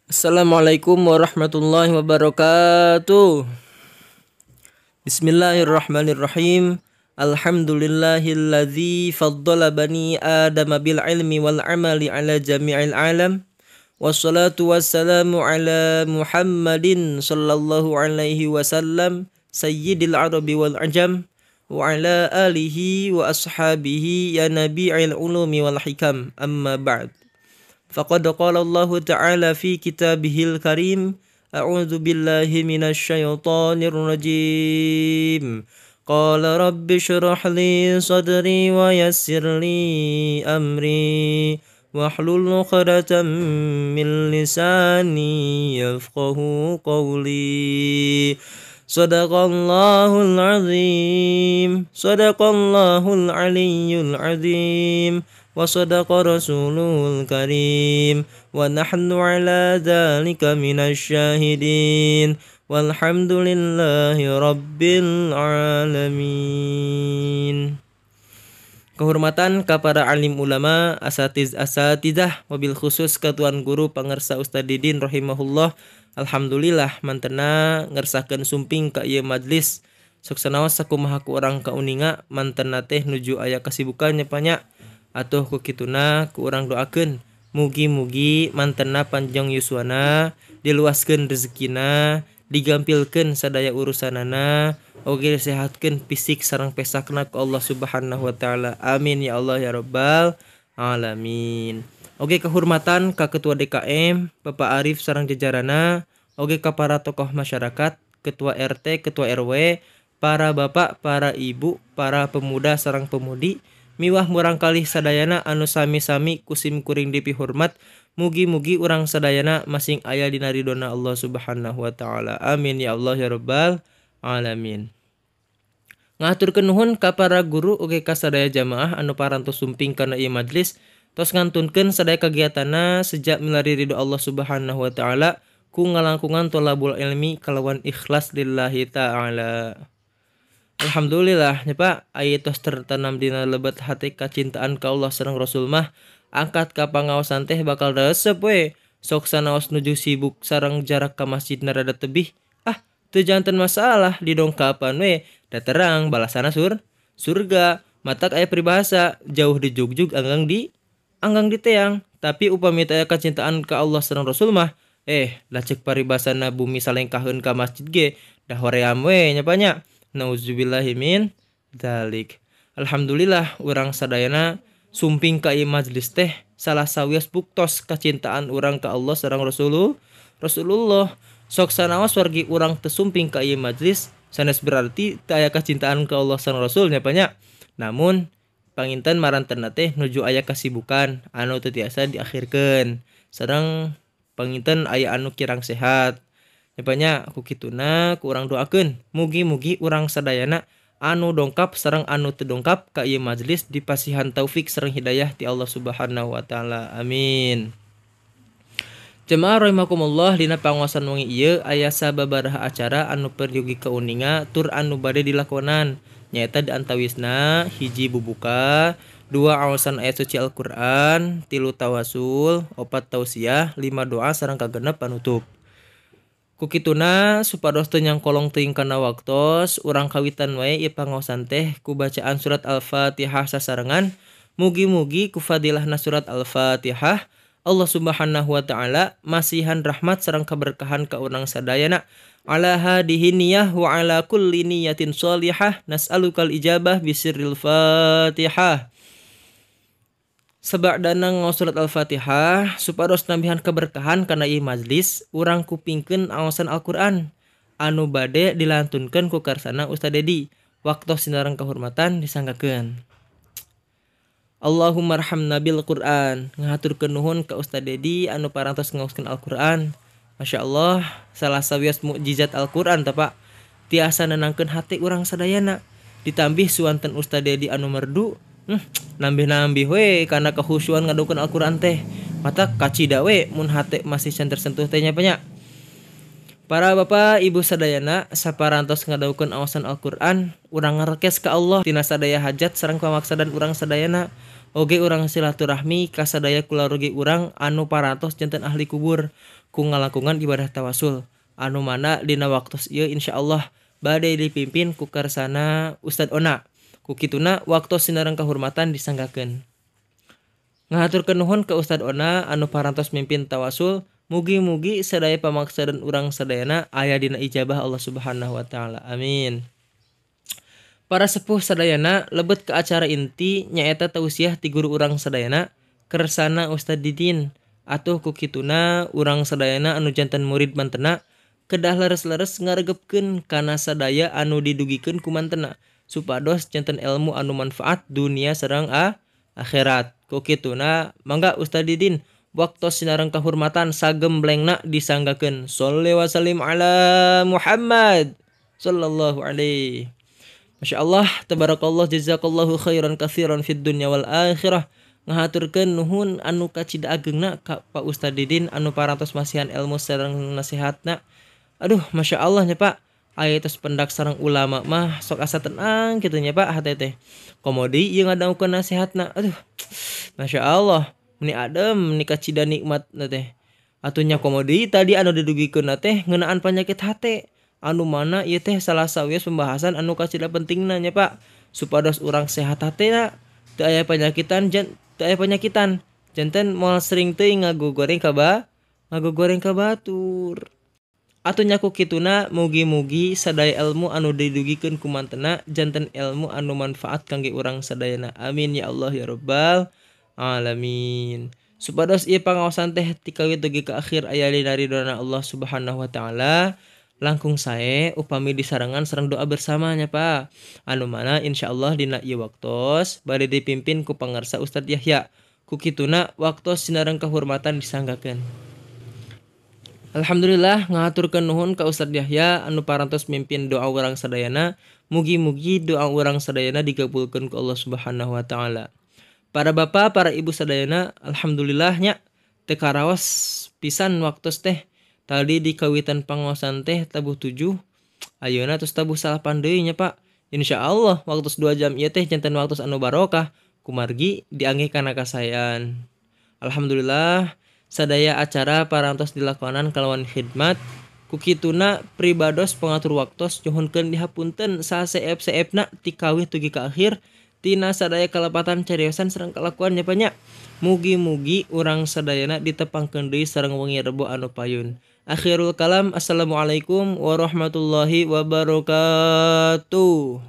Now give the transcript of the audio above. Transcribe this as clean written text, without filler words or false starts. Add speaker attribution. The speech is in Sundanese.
Speaker 1: Assalamualaikum warahmatullahi wabarakatuh. Bismillahirrahmanirrahim. Alhamdulillahilladzi faddala bani Adama bil ilmi wal amali ala jami'il alam. Wassalatu wassalamu ala Muhammadin sallallahu alaihi wasallam sayyidil arabi wal ajam wa ala alihi wa ashabihi ya nabi'il ulumi wal hikam. Amma ba'd. Faqad qala Allah Ta'ala fi kitabihil karim, a'udzu billahi minasy syaithanir rajim. Qala rabbi shrah li sadri wa yassir li amri wahlul 'uqdatam min lisani yafqahu qawli. Sadaqallahul azim, sadaqallahul aliyyul azim. Wa sadaqa rasulul karim wa nahnu ala dzalika minasy syahidin walhamdulillahi rabbil alamin. Kehormatan kepada alim ulama, asatiz asatidah, wabil khusus ke tuan guru pangersa Ustaz Didin rahimahullah. Alhamdulillah mantena ngersakeun sumping ka ieu majlis. Sok sanaos sakumaha ku urang kauninga mantena teh nuju aya kasibukan nya panya. Atuh ku kituna ku urang doakeun mugi-mugi mantena panjang yuswana, diluaskeun rezekina, digampilkeun sadaya urusanana, oge disehatkeun fisik sareng pesakna ku Allah Subhanahu wa taala. Amin ya Allah ya rabbal alamin. Oge kehormatan ka Ketua DKM Bapak Arif sareng jajarana, oge ka para tokoh masyarakat, Ketua RT, Ketua RW, para bapak, para ibu, para pemuda sareng pemudi, miwah murangkalih sadayana anu sami-sami kusim kuring dipihormat. Mugi-mugi urang sadayana masing aya dina ridona Allah Subhanahu wa taala. Amin ya Allah ya rabbal alamin. Ngaturkeun nuhun ka para guru oge ka sadaya jamaah anu parantos sumping kana ieu majlis, tos ngantunkeun sadaya kagiatanna sejak milari ridho Allah Subhanahu wa taala ku ngalangkungan tolabul ilmi kalawan ikhlas lillahi taala. Alhamdulillah nya Pak, aya tos tertanam dina lebet hati kacintaan ka Allah sareng Rasul mah, angkat ka pangaosan teh bakal resep we. Sok sanaos nuju sibuk sareng jarak ka masjidna rada tebih, ah teu janten masalah didongkapan we, da terang balasana surga. Matak aya peribahasa jauh di jugjug anggang di teang. Tapi upami teh aya kacintaan ka Allah sareng Rasul mah, lah ceuk paribasana bumi salengkaheun ka masjid ge da hoream we nya Pak nya. Nauzubillahi min dzalik. Alhamdulillah urang sadayana sumping ka ieu majlis teh salah sawios buktos kacintaan urang ka Allah sareng Rasulullah. Sok sanaos wargi urang teu sumping ka ieu majlis sanes berarti teu aya kacintaan ka Allah sareng Rasul nya Pak nya. Namun panginten marantenna teh nuju aya kasibukan anu teu tiasa diakhirkeun. Sareng panginten aya anu kirang sehat. Nya ku kituna ku urang doakeun mugi-mugi urang sadayana anu dongkap sareng anu teu dongkap ka ieu majlis dipasihan taufik sareng hidayah ti Allah Subhanahu wa taala. Amin. Jemaah rahimakumullah, dina panguasan wengi ieu aya sababaraha acara anu peryogi kauninga tur anu bade dilakonan, nyaeta di antawisna hiji bubuka, 2 awasan ayat suci Al-Qur'an, 3 tawasul, 4 tausiah, 5 doa sareng kagenep panutup. Kukituna supados teu nyangkolong teuing kana waktos, urang kawitan wae ieu pangaosan teh ku bacaan surat Al-Fatihah sasarengan. Mugi-mugi ku fadilahna surat Al-Fatihah Allah Subhanahu wa taala masihan rahmat sareng keberkahan ka urang sadayana. Ala hadihi niyah wa ala kulli niyatin sholihah nas'alukal ijabah bisirril Fatihah. Sabadana ngaos surat Al-Fatihah supados nambihan keberkahan kana ieu majlis, urang kupingkeun aosan Al-Qur'an anu bade dilantunkeun ku karsana Ustaz Dedi. Waktos sinareng kehormatan disanggakeun. Allahumma arhamna bil Qur'an. Ngahaturkeun nuhun ka Ustaz Dedi anu parantos ngaoskeun Al-Qur'an. Masya Allah, salah sawios mukjizat Al-Qur'an ta Pak, tiasa nenangkeun hati urang sadayana. Ditambih suanten Ustaz Dedi anu merdu, nambih-nambih we karena kehusuan ngadukeun Al-Qur'an teh. Mata kacida we mun hate masih can tersentuh teh nya Pak. Para bapak ibu sadayana saparantos ngadaukeun awasan Al-Qur'an, urang ngarekes ka Allah tina sadaya hajat sareng pamaksadan urang sadayana. Oge urang silaturahmi ka sadaya kulawargi urang anu parantos janten ahli kubur ku ngalangkungan ibadah tawasul anu mana dina waktos ieu insyaallah bade dipimpin ku kersana Ustad Ona. Ku kituna waktos sinareng kahormatan disanggakeun. Ngahaturkeun nuhun ka Ustad Ona anu parantos mimpin tawasul, mugi-mugi sadaya pamaksadan urang sadayana aya dina ijabah Allah Subhanahu wa taala. Amin. Para sepuh sadayana lebet ke acara inti nyaeta tausiah ti guru urang sadayana kersana Ustad Didin. Atuh ku kituna urang sadayana anu janten murid mantena kedah leres-leres ngaregepkeun kana sadaya anu didugikeun ku mantena supados janten ilmu anu manfaat dunia sareng akhirat. Ku kituna mangga Ustad Didin waktos sinareng kahormatan sagemblengna disanggakeun. Sholli wa sallim ala Muhammad sallallahu alaihi. Masya Allah, tabarakallah, jazakallahu khairan katsiran fid dunya wal akhirah. Ngahaturkeun nuhun anu kacida agengna ka Pak Ustad Didin anu parantos masihan ilmu sareng nasihatna. Aduh, Masya Allah nya Pak. Aya tos pendak sareng ulama mah sok asa tenang kitu nya Pak hate teh. Komo deui ieu ngadangukeun nasihatna. Aduh, Masya Allah, meni adem meni kacida nikmatna teh. Atuh nya komo deui tadi anu didugikeunna teh ngeunaan panyakit hate. Anu mana ieu teh salah sawios pembahasan anu kacida pentingna nya Pak, supados urang sehat hatena teu aya panyakitan teu aya panyakitan janten moal sering teuing ngagogoreng ka batur. Atuh nya ku kituna mugi-mugi sadaya ilmu anu didugikeun ku mantena janten ilmu anu manfaat kangge urang sadayana. Amin ya Allah ya rabbal alamin. Supados ieu pangaosan teh ti kawit dugi ka akhir aya dina ridhona Allah Subhanahu wa taala. Langkung sae upami disarengan sareng doa bersamanya Pak. Anu mana insyaallah dina ieu waktos bade dipimpin ku pangarsa Ustad Yahya. Ku kituna waktos sinareng kahormatan disanggakeun. Alhamdulillah ngahaturkeun nuhun ka Ustad Yahya anu parantos mimpin doa urang sadayana. Mugi-mugi doa urang sadayana dikabulkeun ku Allah Subhanahu wa taala. Para bapak, para ibu sadayana, alhamdulillah nya teu karaos pisan waktos teh. Tadi di kawitan pangaosan teh tabuh 7, ayeuna tos tabuh 8 deui nya Pak. Insyaallah waktu 2 jam ieu teh janten waktu anu barokah kumargi diangge kana kasaean. Alhamdulillah sadaya acara parantos dilakonan kalawan khidmat. Ku kituna pribados pengatur waktos nyuhunkeun dihapunten saseep-seepna ti kawih tugi ka akhir tina sadaya kalepatan cariosan sareng kalakuan nya Pak nya. Mugi-mugi urang sadayana ditepangkeun deui sareng wengi Rebo anu payun. Akhirul kalam, assalamualaikum warahmatullahi wabarakatuh.